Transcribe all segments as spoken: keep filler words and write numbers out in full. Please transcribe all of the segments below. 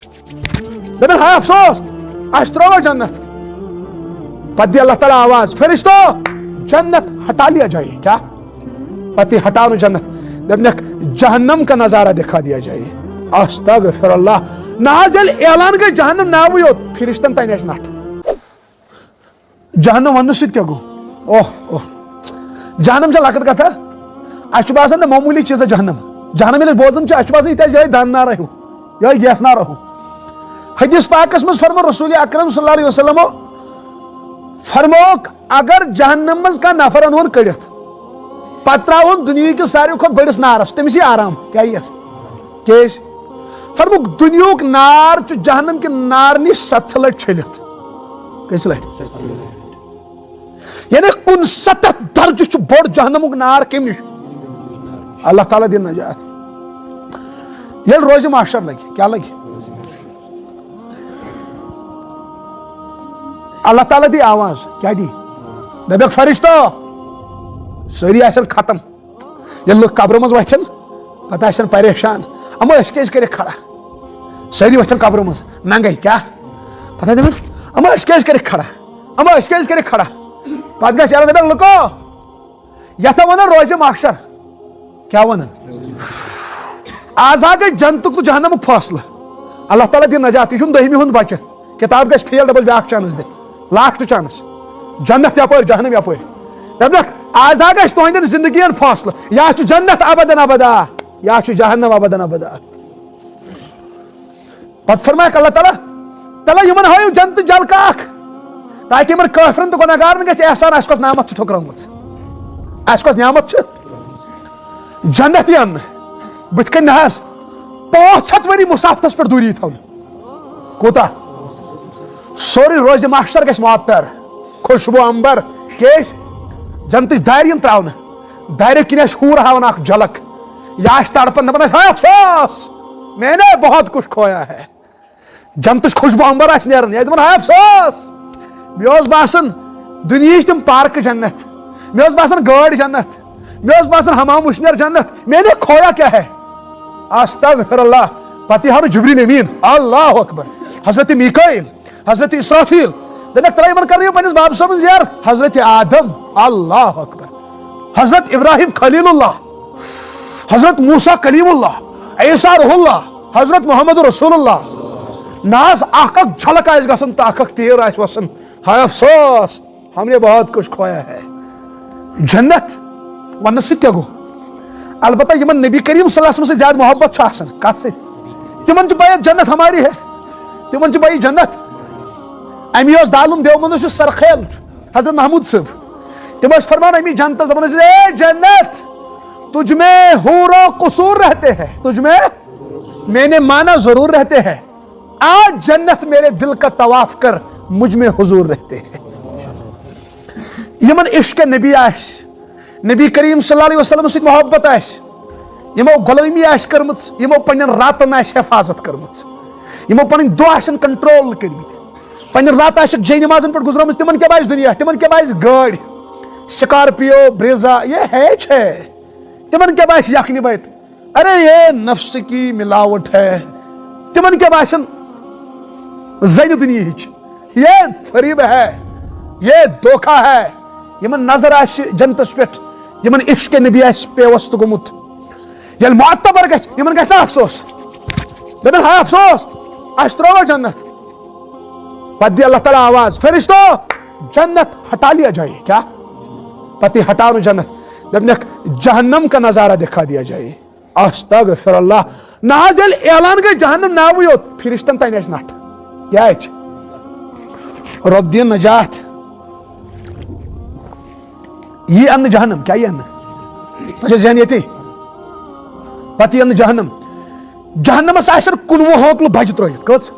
دپن، ہاے افسوس، اسہِ ترٲوا جنت۔ پتہٕ دی اللہ تعالیٰ آواز، فرشتو، جنت ہٹا لیا جائے۔ کیا؟ پتہٕ دی ہٹاونہٕ جنت۔ دپنکھ، جہنم کا نظارہ دکھا دیا جائے۔ استغفر اللہ۔ نہ حظ، ییٚلہِ اعلان گٔے جہنم ناوٕے یوت، فرشتن تانۍ آسہِ نٹھ۔ جہنم وننہٕ سۭتۍ کیٛاہ گوٚو؟ اوہ، اوہ۔ جہنم چھےٚ لۄکٕٹ کتھا؟ اسہِ چھُ باسان نہ معموٗلی چیٖزا جہنم۔ جہنم ییٚلہِ أسۍ بوزان چھِ، اسہِ چھُ باسان یہِ تہِ آسہِ یِہوٚے دَن نارا ہیوٗ، یِہوٚے گیس نارا ہیوٗ۔ حدیث پاکس منٛز فرموو رسول اکرم صلی اللہ علیہ وسلمو، فرمووُکھ، اگر جہنم منٛز کانٛہہ نفر انہون کٔڑِتھ، پتہٕ ترٛاوہون دُنیہٕکِس ساروی کھۄتہٕ بٔڑِس نارس، تٔمِس یی آرام۔ کیٛاہ یِیَس؟ کیٛازِ؟ فرمووُکھ، دُنیہُک نار چھُ جہنم کہِ نارٕ نِش ستھ لٹہِ چھٔلِتھ۔ کٔژِ لٹہِ؟ یعنی کُنسَتَتھ درجہٕ چھُ بوٚڑ جہنمُک نار۔ کَمہِ نِش؟ اللہ تعالیٰ دِن نجات۔ ییٚلہِ روزِ محشر لگہِ، کیٛاہ لگہِ؟ اللہ تعالیٰ دی آواز، کیٛاہ دی؟ دَپٮ۪کھ، فرشتو، سٲری آسن ختم۔ ییٚلہِ لُکھ قبرٕ منٛز وۄتھن، پتہٕ آسن پریشان، اما أسۍ کیٛازِ کٔرِکھ کھڑا؟ سٲری وۄتھن قبرٕ منٛز ننگے، کیٛاہ؟ پتہٕ دپن، اما أسۍ کیٛازِ کٔرِکھ کھڑا؟ اما أسۍ کیٛازِ کٔرِکھ کھڑا؟ پتہٕ گژھِ یارٕ دپن، لُکو، یتھ ہا ونان روزِ محشر۔ کیٛاہ ونان؟ آز ہا گٔے جنتُک تہٕ جہنمُک فٲصلہٕ۔ اللہ تعالیٰ دِن نجات، یہِ چھُنہٕ دٔہمہِ ہُنٛد بچہٕ۔ کتاب گژھِ فیل، دپس بیٛاکھ چانس دِ، لاسٹ چانس۔ جنت یپٲرۍ، جہنم یپٲرۍ۔ دپنکھ، آز ہا گژھِ تُہنٛدٮ۪ن زندگین فٲصلہٕ، یا چھُ جنت ابدن ابدا، یا چھُ جہنم ابدن ابدا۔ پتہٕ فرمایکھ اللہ تعالیٰ، تلہ یِمن ہٲیِو جنتٕچ جلکہٕ اکھ، تاکہِ یِمن کٲفرن تہٕ گۄناہ گارن گژھِ احسان، اسہِ کۄس نعمت چھِ ٹھُکرٲومٕژ، اسہِ کۄس نعمت چھِ۔ جنت یی اننہٕ۔ بٕتھِ کنہِ نہ حظ، پانٛژھ ہتھ ؤری مسافتس پٮ۪ٹھ دوٗری تھاونہٕ۔ کوٗتاہ؟ سورُے روزِ محشر گژھِ معطر، خوشبو عنبر۔ کیٛازِ؟ جنتٕچ دارِ یِن تراونہٕ، داریو کِنۍ آسہِ حوٗر ہاوان اکھ جھلک۔ یہِ آسہِ تڑپان، دپان آسہِ، ہاے افسوس، میں نے بہت کچھ کھویا ہے۔ جنتٕچ خوشبو عنبر آسہِ نیران، یہِ آسہِ دپان، ہاے افسوس، مےٚ اوس باسان دُنیہٕچ تِم پارکہٕ جنت، مےٚ اوس باسان گٲڑۍ جنت، مےٚ اوس باسان حمام وٕشنیر جنت، میں نے کھویا کیا ہے؟ استغفر اللہ۔ پتہٕ یی ہاونہٕ جبریل امین، اللہ اکبر، حضرت میکائیل، حضرت اسرافیل۔ دپکھ، تلہ یِمن کرنٲیِو پننِس بابہٕ صٲبن زیارت، حضرت آدم، اللہ اکبر، حضرت ابراہیم خلیل اللہ، حضرت موسیٰ کلیم اللہ، عیسیٰ روح اللہ، حضرت محمد رسول اللہ۔ نہ حظ، اکھ اکھ جھلک آسہِ گژھان تہٕ اکھ اکھ تیر آسہِ وسان۔ ہاے افسوس، ہم نے بہت کچھ کھویا ہے۔ جنت وننہٕ سۭتۍ کیٛاہ گوٚو؟ البتہ یِمن نبی کریم صلی اللہ علیہ وسلم سۭتۍ زیادٕ محبت چھُ آسان، کتھ سۭتۍ؟ تِمن چھُ پَے، جنت ہماری ہے۔ تِمن چھُ پَے، جنت۔ امی اوس دارالعلوم دیوبندس یُس سرخیل چھُ، حضرت محمود صٲب، تِم ٲسۍ فرمان امی جنتس، دپان ٲسۍ، اے جنت، تجھ میں حور و قصور رہتے ہیں، تجھ میں، میں نے مانا ضرور رہتے ہیں، آج جنت میرے دل کا طواف کر، مجھ میں حضور رہتے ہیں۔ یِمن عشق نبی آسہِ، نبی کریم صلی اللہ علیہ وسلم سۭتۍ محبت آسہِ، یِمو غلٲمی آسہِ کٔرمٕژ، یِمو پننٮ۪ن راتن آسہِ حفاظت کٔرمٕژ، یِمو پنٕنۍ دۄہ آسن کنٹرول کٔرمٕتۍ، پننٮ۪ن راتن آسٮ۪کھ جے نمازن پٮ۪ٹھ گُزرٲمٕژ، تِمن کیٛاہ باسہِ دُنیا؟ تِمن کیٛاہ باسہِ گٲڑۍ، سکارپیو، بریزا، یہ ہے چھے؟ تِمن کیٛاہ باسہِ یکھنہِ بتہٕ؟ ارے، یہ نفس کی ملاوٹ ہے۔ تِمن کیٛاہ باسن زنہِ دُنیہٕچ؟ یہ فریب ہے، یہ دھوکہ ہے۔ یِمن نظر آسہِ جنتس پٮ۪ٹھ، یِمن عشق نبی آسہِ پیوست گوٚمُت، ییٚلہِ معتبر گژھِ، یِمن گژھِ نہ افسوس؟ دپن، ہاے افسوس، اسہِ ترٲوا جنت؟ پتہٕ دی اللہ تعالیٰ آواز، فرشتو، جنت ہٹا لیا جائے۔ کیا؟ پتہٕ دی ہٹاونہٕ جنت۔ دپنکھ، جہنم کا نظارہ دکھا دیا جائے۔ استغفر اللہ۔ نہ حظ، ییٚلہِ اعلان گٔے جہنم ناوٕے یوت، فرشتن تانۍ آسہِ نٹھ۔ کیٛازِ؟ رۄب دِیِن نجات۔ یی اننہٕ جہنم، کیٛاہ یی اننہٕ؟ تۄہہِ چھا ذہن ییٚتی؟ پتہٕ یی اننہٕ جہنم۔ جہنمس آسن کُنوُہ ہٲنکلہٕ بجہِ ترٲیِتھ۔ کٔژ؟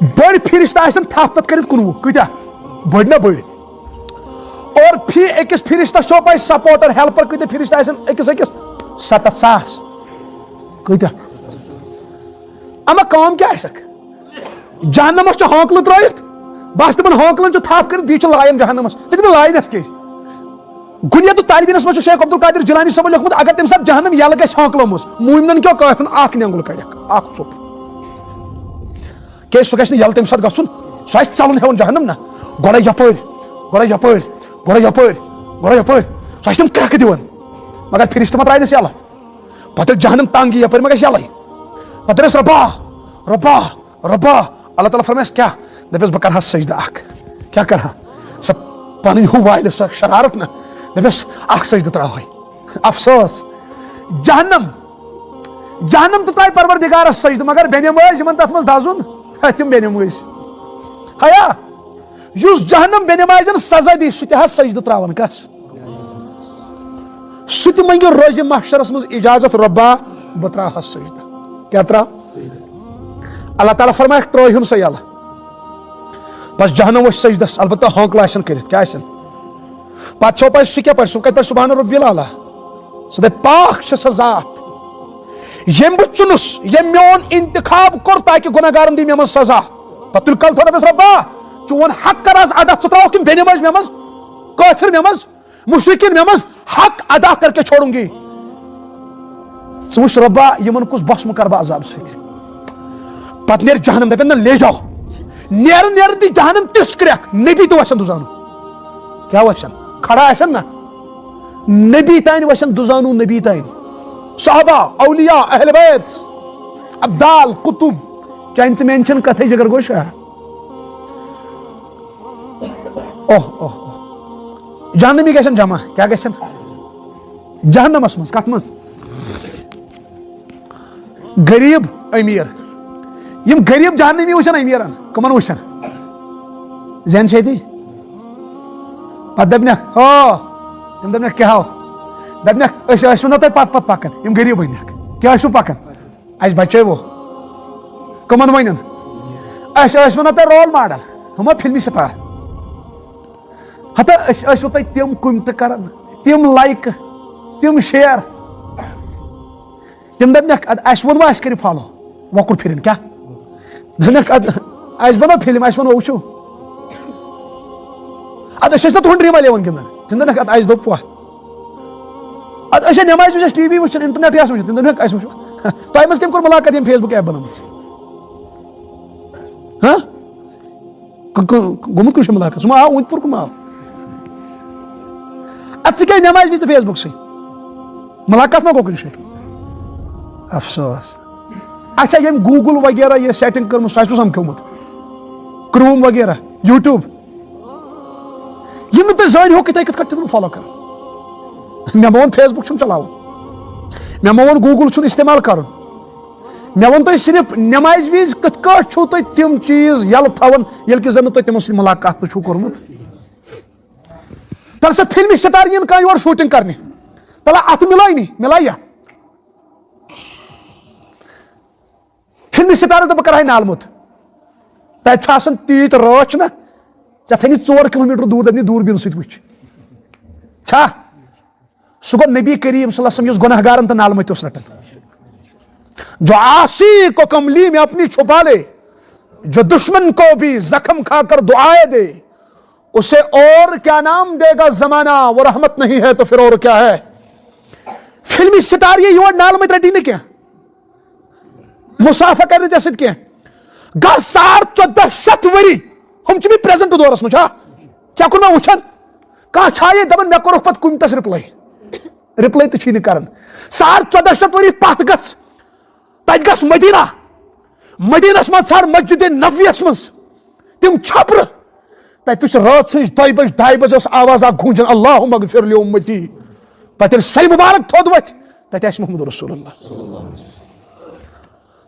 بٔڑۍ فرشتہٕ آسن تھپھ تتھ کٔرِتھ کُنوُہ۔ کۭتیاہ؟ بٔڑۍ نا بٔڑۍ۔ اور فی أکِس فرشتس چھو پاے سپورٹر، ہیلپر کۭتیاہ فرشتہٕ آسن أکِس أکِس؟ ستتھ ساس۔ کۭتیاہ؟ اما کٲم کیٛاہ آسٮ۪کھ؟ جہنمس چھِ ہٲنکلہٕ ترٲیِتھ، بس تِمن ہٲنکلن چھُ تھپھ کٔرِتھ، بیٚیہِ چھِ لایان جہنمس۔ تہٕ تِمن لاینس کیٛازِ؟ غنیت الطالبینس منٛز چھُ شیخ عبدالقادر جیلانی صٲبن لیوٚکھمُت، اگر تمہِ ساتہٕ جہنم یلہٕ گژھِ ہٲنکلو منٛز، مومنن کیو کٲفرن اکھ نینگل کڑٮ۪کھ، اکھ ژوٚپ۔ کیازِ سُہ گژھِ نہٕ یَلہٕ تَمہِ ساتہٕ گژھُن، سُہ آسہِ ژَلُن ہٮ۪وان جہنم نا۔ گۄڈَے یَپٲرۍ، گۄڈَے یَپٲرۍ، گۄڈَے یَپٲرۍ، گۄڈَے یَپٲرۍ۔ سُہ آسہِ تِم کرٛٮ۪کہٕ دِوان، مگر فرشتہٕ ما ترٛاونَس یَلہٕ۔ پَتہٕ ییٚلہِ جہنم تنگ یی یَپٲرۍ، ما گژھِ یَلَے؟ پَتہٕ دَپٮ۪س، "رۄبا، رۄبا، رۄبا۔" اللہ تعالیٰ فرمایَس کیٛاہ؟ دَپٮ۪س، "بہٕ کَرٕ ہا سجدٕ اَکھ۔" کیٛاہ کَرٕ ہا؟ سۄ پَنٕنۍ ہُہ والہِ سۄ شرارت نا۔ دَپٮ۪س، "اَکھ سجدٕ ترٛاوہے۔" افسوس، جہنم، جہنم تہٕ ترٛایہِ پروردگارس سجدٕ، مگر بے نمٲز یِمن تتھ منٛز دزُن، ہے، تِم بے نمٲز۔ ہیا، یُس جہنم بے نمازٮ۪ن سزا دی، سُہ تہِ حظ سجدٕ ترٛاوان کس؟ سُہ تہِ منٛگہِ روزِ محشرس منٛز اجازت، "رۄبا، بہٕ ترٛاوہا سجدٕ۔" کیٛاہ ترٛاو؟ اللہ تعالیٰ فرمایکھ، ترٛٲوہُن سا یَلہٕ۔ بس جہنم ؤسۍ سجدس، البتہ ہانکلہٕ آسن کٔرِتھ، کیٛاہ آسن؟ پتہٕ چھو پَے سُہ کیٛاہ پَرِ؟ سُہ کَتہِ پَرِ سبحان ربی الاعلیٰ؟ سُہ دَپہِ، "پاک چھِ سۄ ذات، ییٚمۍ بہٕ چُنُس، ییٚمۍ میون انتخاب کوٚر تاکہِ گۄناہ گارن دی مےٚ منٛز سزا۔" پتہٕ تُلہِ کلہٕ تھوٚد، دَپٮ۪س، "رۄبا، چون حق کر آز ادا، ژٕ ترٛاوکھ یِم بے نمٲز مےٚ منٛز، کٲفر مےٚ منٛز، مشرکین مےٚ منٛز، حق ادا کر کے چھوڑوں گی۔" ژٕ وٕچھ رۄبا، یِمن کُس بۄسمہٕ کَرٕ بہٕ عذاب سۭتۍ۔ پتہٕ نیرِ جہنم، دَپن، "نہ، لے جاو۔" نیرن نیرن دی جہنم تِژھ کرٛٮ۪کھ، نبی تہِ وَسن دُزانُن۔ کیٛاہ وَسن؟ کھڑا آسن نہ، نبی تانۍ وَسن دُزانُن، نبی تانۍ۔ صحابہ، اولیاء، اہل بیت، ابدال، قطب، چانہِ تہٕ میانہِ چھَنہٕ کَتھٕے، جگر گوشا۔ اوہ، اوہ، اوہ۔ جہنمی گژھن جمع، کیٛاہ گژھن؟ جہنمس منٛز، کتھ منٛز؟ غریب، امیر۔ یِم غریب جہنمی وٕچھن امیرن، کمن وٕچھن؟ ذہن چھے تی؟ پتہٕ دپنکھ، ہو، تِم دپنکھ، کیٛاہ ہو؟ دپنکھ، أسۍ ٲسۍ وَنو تۄہہِ پتہٕ پتہٕ پکان، یِم غریب ؤنکھ، کیٛاہ ٲسِو پکان؟ اَسہِ بچٲوو۔ کمن ونن؟ اَسہِ ٲسۍ وَنو تۄہہِ رول ماڈل، ہُمو فلمی سٹار۔ ہتا أسۍ ٲسۍ وۄنۍ تۄہہِ تِم کُمٹہٕ کران، تِم لایکہٕ، تِم شیر۔ تِم دَپنَکھ، اَدٕ اَسہِ ووٚن وۄنۍ اَسہِ کٔرِو فالو، وۄکُر پھِرِن کیٛاہ؟ دوٚپنَکھ، اَدٕ اَسہِ بَنٲو فِلم، اَسہِ وَنو وٕچھِو۔ اَدٕ أسۍ ٲسۍ نہ تُہُنٛد ڈرٛیٖم اَلیوَن گِنٛدان۔ تِم دوٚپنَکھ، اَدٕ اَسہِ دوٚپ وۄنۍ۔ اَدٕ أسۍ چھا نٮ۪مازِ وٕچھان، ٹی وی وٕچھان، اِنٹرنیٹٕے آسان وٕچھان؟ تِم دوٚپنَکھ، اَسہِ وٕچھو۔ تۄہہِ منٛز کٔمۍ کوٚر مُلاقات ییٚمۍ فیس بُک ایپ بَنٲومٕژ؟ ہاں؟ ک-، ک-، گوٚمُت کُنہِ جایہِ مُلاقات؟ سُہ ما آو أنٛدۍ پوٚر کُن ما آو؟ اَدٕ ژٕ کیٛازِ نٮ۪مازِ وِزِ تہٕ فیس بُک سٕے؟ مُلاقات ما گوٚو کُنہِ جایہِ؟ افسوس۔ اچھا، ییٚمۍ گوٗگل وغیرہ یہِ سیٹنگ کٔرمٕژ، سُہ آسہِ سمکھیومُت۔ کروم وغیرہ، یوٗٹیوب۔ یِم نہٕ تُہۍ زٲنۍ ہو، کِتھَے کِتھ کٔٹھۍ چھُ فالو کرُن؟ مےٚ ما ووٚن فیس بُک چھُنہٕ چلاوُن، مےٚ ما ووٚن گوٗگل چھُنہٕ استعمال کرُن۔ مےٚ ووٚن تۄہہِ صرف نٮ۪مازِ وِزِ کِتھ کٲٹھۍ چھِو تُہۍ تِم چیٖز یَلہٕ تھاوان، ییٚلہِ کہِ زَن نہٕ تۄہہِ تِمَن سۭتۍ مُلاقات تہِ چھُو کوٚرمُت۔ تَلہٕ سا فِلمہِ سِٹار یِن کانٛہہ یور شوٗٹِنٛگ کَرنہِ، تَلہٕ اَتھٕ مِلٲے نی، مِلایہ۔ فِلمہِ سِٹارَس دوٚپ، "بہٕ کَرٕ ہا نالہٕ موٚت۔" تَتہِ چھُ آسان تیٖتۍ رٲچھ نہ، ژےٚ تھٲینی ژور کِلوٗ میٖٹر دوٗر، دَپنی دوٗر بیٖن سۭتۍ وٕچھ۔ چھا؟ سُہ گوٚو نبی کریم صلی اللہ علیہ وسلم یُس گۄناہ گارن تہٕ نالہٕ مٔتۍ اوس رٹان۔ "جو عاصی کو کملی میں اپنی چھپا لے، جو دشمن کو بھی زخم کھا کر دعائیں دے، اسے اور کیا نام دے گا زمانہ، وہ رحمت نہیں ہے تو پھر اور کیا ہے؟" فلمی سٹار یہِ یور نالہٕ مٔتۍ رٹی نہٕ کینٛہہ۔ مُسافہ کرِ نہٕ ژےٚ سۭتۍ کینٛہہ۔ گژھ ساڑ ژۄدہ شیٚتھ ؤری، ہُم چھِ مےٚ پریزنٹ دورس منٛز، چھا؟ ژےٚ کُن مےٚ وٕچھان؟ کانٛہہ چھا ییٚتہِ دپان، "مےٚ کوٚرُکھ پتہٕ کُمٹس رِپلاے؟" رِپلاے تہِ چھی نہٕ کران۔ ساڑ ژۄدہ شیٚتھ ؤری پتھ گژھ، تتہِ گژھ مدینہ، مدینس منٛز ژھانڈ مسجد نبویس منٛز تِم چھپرٕ۔ تتہِ وٕچھ رٲژ سٕنٛز دۄیہِ بجہِ، ڈاے بجہِ ٲس آواز اکھ گوٗنجان، "اللہم اغفر لامتی۔" پتہٕ ییٚلہِ سرِ مُبارک تھوٚد وۄتھِ، تتہِ آسہِ محمد رسول اللہ۔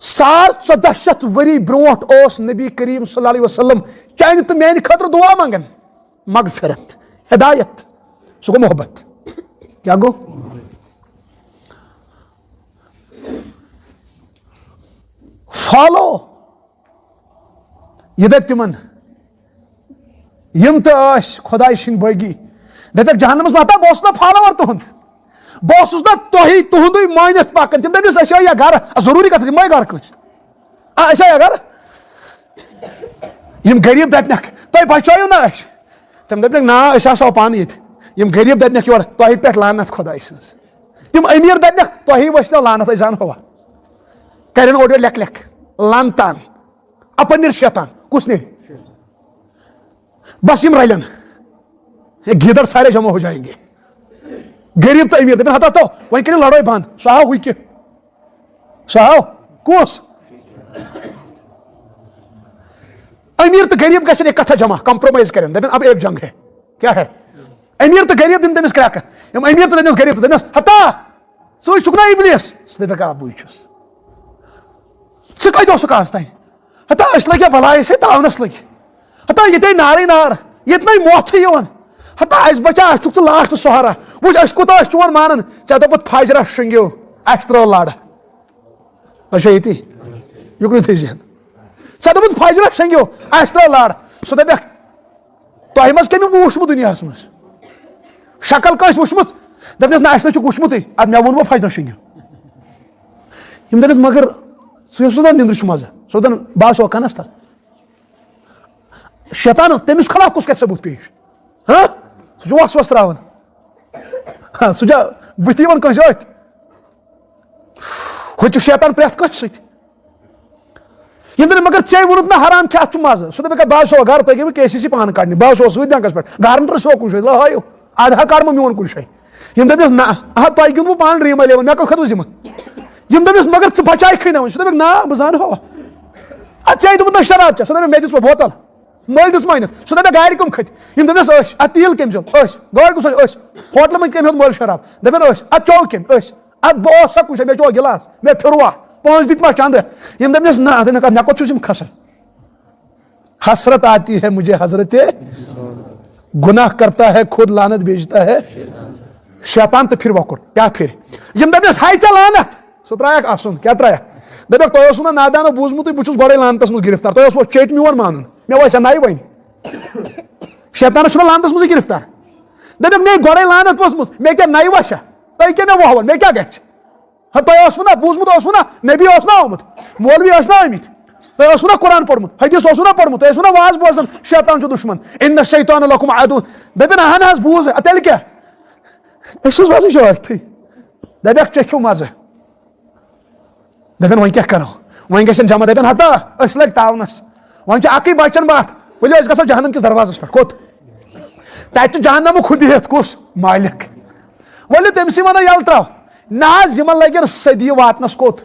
ساڑ ژۄدہ شیٚتھ ؤری برونٛٹھ اوس نبی کریم صلی اللہ علیہ وسلم چانہِ تہٕ میانہِ خٲطرٕ دُعا منٛگان، مغفرت، ہدایت۔ سُہ گوٚو محبت۔ کیٛاہ گوٚو؟ فالو۔ یہِ دَپہِ تِمن، یِم تہِ ٲسۍ خۄداے سٕنٛدۍ بٲغی، دَپٮ۪کھ، "جہنمس ما ہتا، بہٕ اوسُس نا فالوور تُہُنٛد، بہٕ اوسُس نا تۄہی، تُہُنٛدُے مٲنِتھ پکان۔" تِم دَپٮ۪س، "أسۍ آے یا گرٕ؟" آ، ضروٗری کتھ، یِم آے گرٕ کٲنٛسہِ۔ آ، أسۍ آے یا گرٕ؟ یِم غریٖب دَپنَکھ، "تۄہہِ بچٲیِو نا أسۍ؟" تِم دَپنَکھ، "نا، أسۍ آسو پانہٕ ییٚتہِ۔" یِم غریٖب دَپنَکھ یورٕ، "تۄہہِ پٮ۪ٹھ لعنت خۄداے سٕنٛز۔" تِم أمیٖر دَپنَکھ، "تۄہی وٕچھنو لعنت، أسۍ زانہوا؟" کَرن اورٕ یورٕ لیٚکھ لیٚکھ، لعنتان۔ اپن نیرِ شیطان۔ کُس نیرِ؟ بس یِم رلن۔ یہ گیدڑ سارے جمع ہو جائیں گے۔ غریب تو امیر، دپن ہتا تو، وۄنۍ کٔرِو لڑٲے بنٛد۔ سُہ آو ہُہ کہِ؟ سُہ آو کُس؟ امیر تو غریب گژھن اکٹھا جمع، کمپرومائز کرن، دپن اب ایک جنگ ہے۔ کیا ہے؟ امیر تو غریب دن تٔمِس کرٛٮ۪کہٕ۔ یِم امیر تو دٔپنس غریب تو دٔپنس، ہتا، ژٕ چھُکھ نا ابلیس؟ سُہ دپکھ، آ، بٕے چھُس۔ ژٕ کتہِ اوسُکھ آز تام؟ ہتا أسۍ لٔگۍ بلاے، أسۍ ہے تاونس لٔگۍ۔ ہتا ییٚتے نارٕے نار، ییٚتہِ نَے موتھٕے یِوان۔ ہتا اَسہِ بچا، اَسہِ چھُکھ ژٕ لاسٹ سہارا۔ وٕچھ، أسۍ کوٗتاہ ٲسۍ چون مانان۔ ژےٚ دوٚپُتھ فجرس شۄنٛگِو، اَسہِ ترٛٲو لڑ۔ أسۍ چھا ییٚتی؟ یُکنُے تھٲے ذہن۔ ژےٚ دوٚپُتھ فجرس شۄنٛگِو، اَسہِ ترٛٲو لڑ۔ سُہ دپکھ، تۄہہِ منٛز کٔمۍ وُچھمُت دُنیاہَس منٛز؟ شکل کٲنٛسہِ وُچھمٕژ؟ دَپنَس، نہ، اَسہِ نہ چھُکھ وُچھمُتٕے۔ اَدٕ مےٚ ووٚنمو فجرَس شۄنٛگِو۔ یِم دَپنَس، مگر سُہ یُس سُہ دَپان نِندرِ چھُ مَزٕ، سُہ دَپان، بہٕ حظ چھُسو کَنَس تَل۔ شیطانَس، تٔمِس خلاف کُس کَرِ ثبوٗت پیش؟ ہاں؟ سُہ چھُ وَس وَس ترٛاوان۔ ہاں، سُہ چھا بٕتھِ یِوان کٲنٛسہِ أتھۍ؟ ہُہ تہِ چھُ شیطان پرٛٮ۪تھ کٲنٛسہِ سۭتۍ۔ یِم دَپن، مگر ژےٚ ووٚنُتھ نہ حرام کھٮ۪تھ چھُ مَزٕ۔ سُہ دَپہِ، بہٕ حظ چھُسو گرٕ، تُہۍ گٔیوٕ کے سی سی پانہٕ کَڑنہِ، بہٕ حظ چھُسو سۭتۍ بینکَس پٮ۪ٹھ، گارنٹر چھُسو کُنہِ جایہِ، لہایو، آدھار کارڈ مہ میون کُنہِ جایہِ۔ یِم دَپنَس، نہ، اَہا، تۄہہِ گیُنٛدوٕ پانہٕ ڈرٛیٖم الیون، مےٚ کَتھ خٲطرٕ ذِمہٕ؟ یِم دَپنَس، مگر ژٕ بچاوکھٕے نہ وۄنۍ۔ سُہ دَپہِ، نہ، بہٕ زانہٕ ہو۔ اَدٕ ژےٚ دوٚپُتھ نہ شراب چےٚ، سُہ دَپہِ، مےٚ دِژ وۄنۍ بوتل، مٔلۍ دِژ مٲنِتھ۔ سُہ دَپہِ، گاڑِ کَم کھٔتۍ؟ یِم دَپنَس، أسۍ۔ اَدٕ تیٖل کٔمۍ زیوٗٹھ؟ أسۍ۔ گٲڑۍ کُس چھِ؟ أسۍ۔ ہوٹلہٕ منٛز کٔمۍ ہیوٚت مٔلۍ شراب؟ دَپن، أسۍ۔ اَدٕ چوٚو کٔمۍ؟ أسۍ۔ اتھ بہٕ اوسا کُنہِ جایہِ، مےٚ چوٚو گِلاس، مےٚ پھِروَ، پونٛسہٕ دِتۍ ما چندٕ؟ یِم دٔپنَس، نہ، دوٚپُن، مےٚ کوٚت چھُس یِم کھسان؟ حسرت آتی ہے مجھے حضرت، گناہ کرتا ہے خود لعنت بھیجتا ہے شیطان، تہٕ پھِر وۄکُر، کیٛاہ پھِرِ؟ یِم دٔپنَس، ہاے ژےٚ لعنت، سُہ ترٛایَکھ اَسُن، کیٛاہ ترٛایَکھ؟ دَپٮ۪کھ، تۄہہِ اوسوُ نہ نادانو بوٗزمُتٕے، بہٕ چھُس گۄڈَے لعنتَس منٛز گِرفتار، تۄہہِ اوسوُ چیٚٹۍ میون مانُن، مےٚ وَسہِ نَیہِ وَنہِ۔ شیطانَس چھُنہ لعنتَس منٛزٕے گِرفتار۔ دَپٮ۪کھ، مے گۄڈَے لعنت ؤژھمٕژ، مےٚ کیٛاہ نَیہِ وَسہِ؟ تۄہہِ کیٛاہ مےٚ وۄہوَن، مےٚ کیٛاہ گژھِ؟ ہا، تۄہہِ اوسوُ نا بوٗزمُت، اوسوُ نا نبی اوس نا آمُت، مولوی ٲسۍ نا آمٕتۍ؟ تۄہہِ اوسوُ نا قرآن پوٚرمُت، حدیث اوسوُ نا پوٚرمُت، تۄہہِ اوسوُ نا واز بوزان، شیطان چھُ دُشمن، ان الشیطان لکم عدو۔ دٔپِن، اہن حظ بوٗز، اَدٕ تیٚلہِ کیٛاہ؟ أسۍ چھِس باسان شٲٹھٕے۔ دَپٮ۪کھ، چیٚکھِو مَزٕ۔ دَپٮ۪ن، وۄنۍ کیٛاہ کَرو؟ وۄنۍ گژھن جمع، دَپٮ۪ن، ہتا، أسۍ لٔگۍ تاونَس۔ وۄنۍ چھُ اَکٕے بچن بَتھ، ؤلِو أسۍ گژھو جہنم کِس دروازَس پٮ۪ٹھ۔ کوٚت؟ تَتہِ چھُ جہنمُک ہُہ بِہِتھ، کُس؟ مالک۔ ؤلِو تٔمسٕے وَنو یَلہٕ ترٛاو۔ نہ حظ، یِمن لگن صدی واتنس کوٚت؟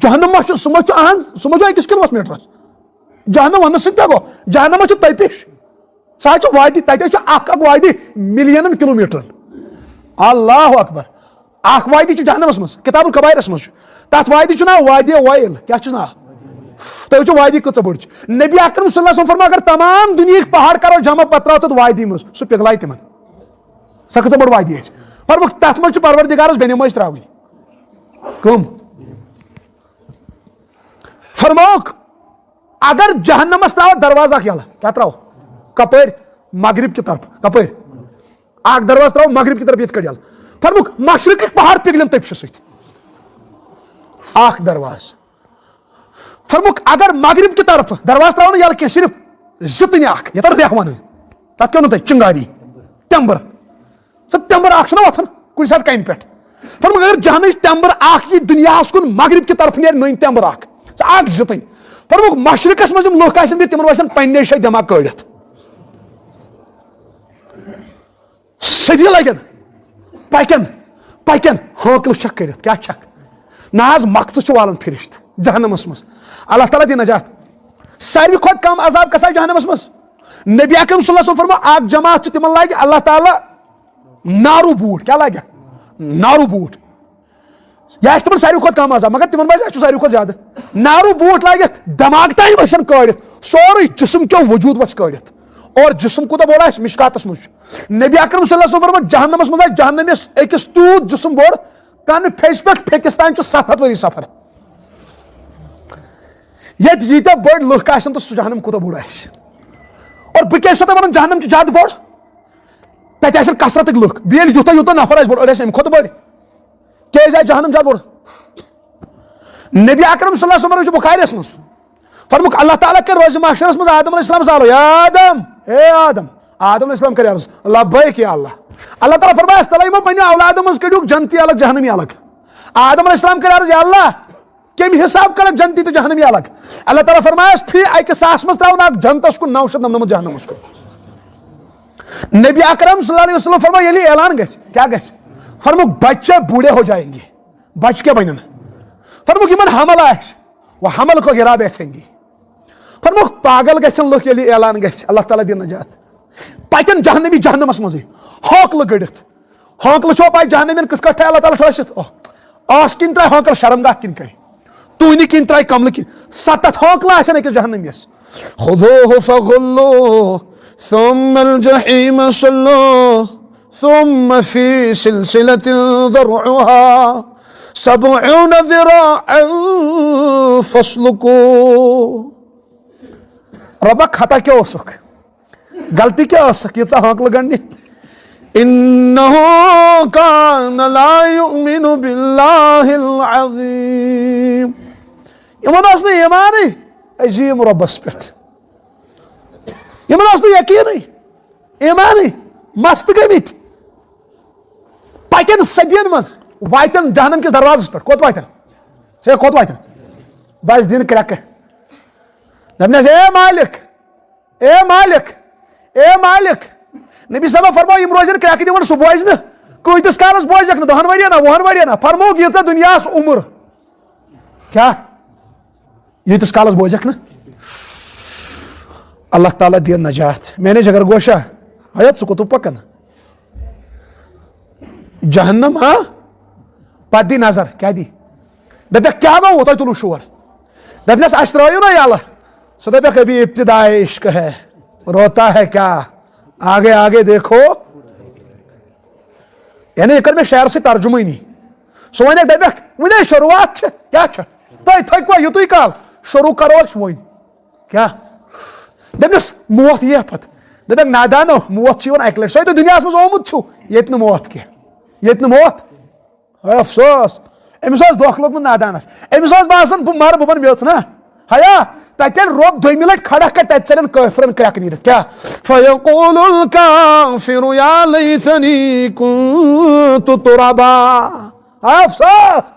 جہنم ما چھُ، سُہ ما چھُ، اہن، سُہ ما چھُ أکِس کِلوٗوَس میٖٹرَس؟ جہنم وَننہٕ سۭتۍ کیٛاہ گوٚو؟ جہنم ما چھُ تٔپِش؟ سُہ حظ چھُ وادی، تَتہِ حظ چھُ اکھ اکھ وادی مِلینن کِلوٗمیٖٹرن۔ اللہ اکبر۔ اکھ وادی چھُ جہنمس منٛز، کتاب الکبائرس منٛز چھُ۔ تَتھ وادی چھُ ناو وادی ویل۔ کیٛاہ چھُس ناو؟ تُہۍ وٕچھِو وادی کۭژاہ بٔڑ چھِ۔ نبی اکرم صلی اللہ علیہ وسلم فرموو، اگر تمام دُنیہٕکۍ پہاڑ کرو جمع، پتہٕ ترٛاوو تَتھ وادی منٛز، سُہ پِگلایہِ تِمن۔ سۄ کۭژاہ بٔڑ وادی آسہِ؟ فرمووُکھ، تَتھ منٛز چھُ پروردگارس بے نمٲز ترٛاوٕنۍ۔ کٕم؟ فرمووُکھ، اگر جہنمس ترٛاوو دروازٕ اکھ یَلہٕ، کیٛاہ ترٛاوو؟ کپٲرۍ؟ مغرب کہِ طرفہٕ۔ کپٲرۍ؟ اکھ دروازٕ ترٛاوو مغرب کہِ طرفہٕ یِتھ کٔٹھۍ یَلہٕ۔ فرمووُکھ، مشرقٕکۍ پہاڑ پِگلن تٔپشہِ سۭتۍ۔ اکھ دروازٕ۔ فرمووُکھ، اگر مغرب کہِ طرفہٕ دروازٕ ترٛاوو نہٕ یَلہٕ کینٛہہ، صرف زٕ تٕنہِ اکھ، یَتھ رٮ۪کھ وَنان، تَتھ کیٛاہ وَنان تُہۍ؟ چِنگاری، تٮ۪مبٕر۔ سُہ تٮ۪مبٕر اکھ چھُنہ وۄتھان کُنہِ ساتہٕ کَنہِ پٮ۪ٹھ۔ فرمووُکھ، اگر جہنمٕچ تٮ۪مبٕر اکھ یی دُنیاہَس کُن، مغرب کہِ طرفہٕ نیرِ نٔنۍ تٮ۪مبٕر اکھ، ژٕ اکھ زٕ تٕنہِ۔ فرمووُکھ، مشرقس منٛز یِم لُکھ آسن بِہِتھ، تِمن وَسن پننے جایہِ دٮ۪ماغ کٲڑِتھ۔ صدی لگن، پکن، پکن، ہٲنکلہٕ چھکھ کٔرِتھ، کیٛاہ چھکھ؟ نہ حظ، مۄکژٕ چھُ والان فرشتہٕ جہنمس منٛز۔ اللہ تعالیٰ دِ نجات۔ ساروی کھۄتہٕ کم عذاب کسا جہنمس منٛز؟ نبی اکرم صلی اللہ علیہ وسلم فرموو، اکھ جماعت چھِ، تِمن لاگہِ اللہ تعالیٰ نارو بوٗٹھ۔ کیٛاہ لاگہِ؟ نارو بوٗٹھ۔ یہِ آسہِ تِمن ساروی کھۄتہٕ کم عذاب، مگر تِمن منٛز آسہِ سُہ ساروی کھۄتہٕ زیادٕ۔ نارو بوٗٹھ لاگہِ، دٮ۪ماغ تام وٕچھن کٲڑِتھ، سورُے جسم کیو وجوٗد وَسہِ کٲڑِتھ۔ اور جسم کوٗتاہ بوٚڑ آسہِ؟ مشکاتس منٛز چھُ۔ نبی اکرم صلی اللہ علیہ وسلم فرموو، جہنمس منٛز آسہِ جہنمس أکِس تیوٗت جسم بوٚڑ، کنہٕ پھیٚسہِ پٮ۪ٹھ پھیٚکِس تام چھُ ستھ ہتھ ؤری سفر۔ ییٚتہِ ییٖتیٛاہ بٔڑۍ لُکھ آسن تہٕ سُہ جہنم کوٗتاہ بوٚڑ آسہِ؟ اور بہٕ کیٛازِ چھُسو تۄہہِ ونان جہنم چھُ زیادٕ بوٚڑ؟ تتہِ آسن کثرتٕکۍ لُکھ، بیٚیہِ ییٚلہِ یوٗتاہ یوٗتاہ نفر آسہِ بوٚڑ، أڑۍ آسہِ امہِ کھۄتہٕ بٔڑۍ۔ کیٛازِ آسہِ جہنم زیادٕ بوٚڑ؟ نبی اکرم صلی اللہ علیہ وسلم چھُ بخاریس منٛز۔ فرمووُکھ، اللہ تعالیٰ کَرِ روزِ محشرس منٛز آدم علیہ السلام سوال، یا آدم، اے آدم۔ آدم علیہ السلام کَرِ عرض، لبیک یا اللہ۔ اللہ تعالیٰ فرمایَس، تَلے یِمو پنٛنیو اولادو منٛز کٔڑِو جنتی الگ، جہنمی الگ۔ آدم علیہ السلام کَرِ عرض، یا اللہ، تمہِ حساب کڑکھ جنتی تہٕ جہنمی الگ۔ اللہ تعالیٰ فرمایس، فی اکہِ ساس منٛز تراوُن اکھ جنتس کُن، نو شیٚتھ نمنمتھ جہنمس کُن۔ نبی اکرم صلی اللہ علیہ وسلم فرموو، ییٚلہِ اعلان گژھِ، کیٛاہ گژھِ؟ فرمووُکھ، بچہ بوڑھے ہو جائیں گے۔ بچہ کیٛاہ بنن؟ فرمووُکھ، یِمن حمل آسہِ، وہ حمل کو گرا بیٹھیں گے۔ فرمووُکھ، پاگل گژھن لُکھ ییٚلہِ اعلان گژھِ، اللہ تعالیٰ دِن نجات۔ پتن جہنمی جہنمس منٛزٕے ہانکلہٕ گٔڑِتھ۔ ہانکلہٕ چھو پاے جہنمین کِتھ کٲٹھۍ تھایہِ اللہ تعالیٰ ٹھٲسِتھ؟ اوہ، آس کِنۍ ترٛایہِ ہانکل شرمگاہ کِنۍ کڑِ۔ تُہنہِ کِنۍ ترٛایہِ کملہٕ کِنۍ۔ ستتھ ہانکلہٕ آسن أکِس جہنمیس۔ خذوه فغلوه ثم الجحيم صلوه ثم في سلسلة ذرعها سبعون ذراعا فاسلكوه۔ رۄبا، خطا کیٛاہ اوسُکھ؟ غلطی کیٛاہ ٲسٕکھ ییٖژاہ ہانکلہٕ گنڈنہِ؟ انه كان لا يؤمن بالله العظيم۔ یِمن اوس نہٕ ایمانٕے عظیٖم رۄبس پٮ۪ٹھ۔ یِمن اوس نہٕ یقیٖنٕے، ایمانٕے، مست گٔمٕتۍ۔ پتٮ۪ن صدین منٛز واتن جہنم کِس دروازس پٮ۪ٹھ۔ کوٚت واتن؟ ہے، کوٚت واتن؟ بس دِن کرٛٮ۪کہٕ۔ دپنس، اے مالک، اے مالک، اے مالک۔ نبی صٲبن فرموو، یِم روزن کرٛٮ۪کہٕ دِوان، سُہ بوزِ نہٕ۔ کۭتِس کالس بوزکھ نہٕ؟ دہن ؤرین ہا، وُہن ؤرین ہا؟ فرمووُکھ، ییٖژاہ دُنیاہس عمر۔ کیٛاہ؟ ییٖتِس کالس بوزکھ نہٕ؟ اللہ تعالیٰ دِیَن نجات۔ میانہِ جگر گوشا، ہیا، ژٕ کوٚت پکان؟ جہنم، ہاں؟ پتہٕ دی نظر، کیٛاہ دی؟ دپکھ، کیٛاہ گوٚو؟ تۄہہِ تُلوٕ شور۔ دپنس، اسہِ ترٲیِو نا یلہٕ۔ سُہ دپکھ، ابھی ابتدائے عشق ہے، روتا ہے کیا؟ آگے آگے دیکھو۔ یعنی، یہِ کٔر مےٚ شعرٕ سۭتۍ ترجمٲنی۔ سُہ وَنہِ، دَپٮ۪کھ، وُنے شروٗعات چھِ، کیٛاہ چھِ؟ تُہۍ تھٔکوا یُتُے کال؟ شروٗع کَرو أسۍ وۄنۍ۔ کیٛاہ؟ دَپنَس، موت یِیہِ پَتہٕ۔ دَپٮ۪کھ، نادانو، موت چھِ یِوان اَکہِ لَٹہِ۔ سۄے تۄہہِ دُنیاہَس منٛز آمُت چھُو، ییٚتہِ نہٕ موت کینٛہہ۔ ییٚتہِ نہٕ موت۔ ہے افسوس، أمِس اوس دھوکہٕ لوٚگمُت نادانَس۔ أمِس اوس باسان، بہٕ مَرٕ، بہٕ بَنہٕ میٚژ نا۔ ہیا، تَتٮ۪ن رۄب دوٚیمہِ لَٹہِ کھڑا کَرِ، تَتہِ ژَلن کٲفرَن کرٛٮ۪کہٕ نیٖرِتھ۔ کیٛاہ؟ فیقول الکافر یا لیتنی کنت ترابا۔ افسوس،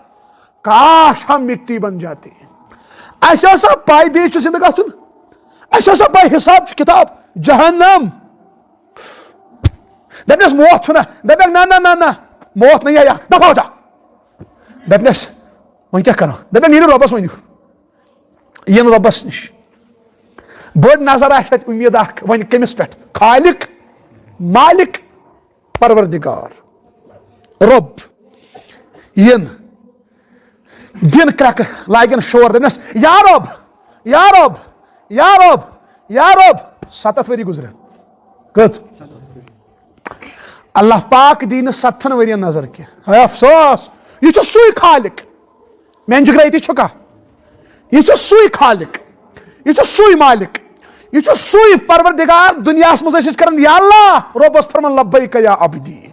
کاش ہم مٹی بن جاتے۔ اَسہِ ٲس سا پَے بیٚیہِ چھُ زِندٕ گژھُن؟ اَسہِ ٲس سا پَے حساب چھُ کِتاب؟ جہنم۔ دَپنَس موت چھُنہ؟ دَپٮ۪کھ، نہ، نہ، نہ، نہ، موت نہیں ہے یہاں، دفع ہو جا۔ دَپنَس، وۄنۍ کیٛاہ کَرو؟ دَپٮ۪کھ، نیٖرِو رۄبَس ؤنِو۔ یِن رۄبَس نِش۔ بٔڑ نظر آسہِ تَتہِ اُمید اَکھ، وۄنۍ کٔمِس پٮ۪ٹھ؟ خالق، مالک، پروردگار، رۄب۔ یِن۔ دِن کرٛٮ۪کہٕ، لاگن شور، دَپنَس، یا رۄب، یا رۄب، یا رۄب، یا رۄب۔ سَتَتھ ؤری گُزرن۔ کٔژ؟ اللہ پاک دی نہٕ سَتتھَن ؤرین نظر کینٛہہ۔ ہے افسوس، یہِ چھُ سُے خالق۔ میٛانہِ جِگرا، ییٚتی چھُکھا؟ یہِ چھُ سُے خالق، یہِ چھُ سُے مالک، یہِ چھُ سُے پروردگار۔ دُنیاہَس منٛز ٲسۍ أسۍ کران، یا اللہ، رۄبَس فرمان، لبیک یا عبدی۔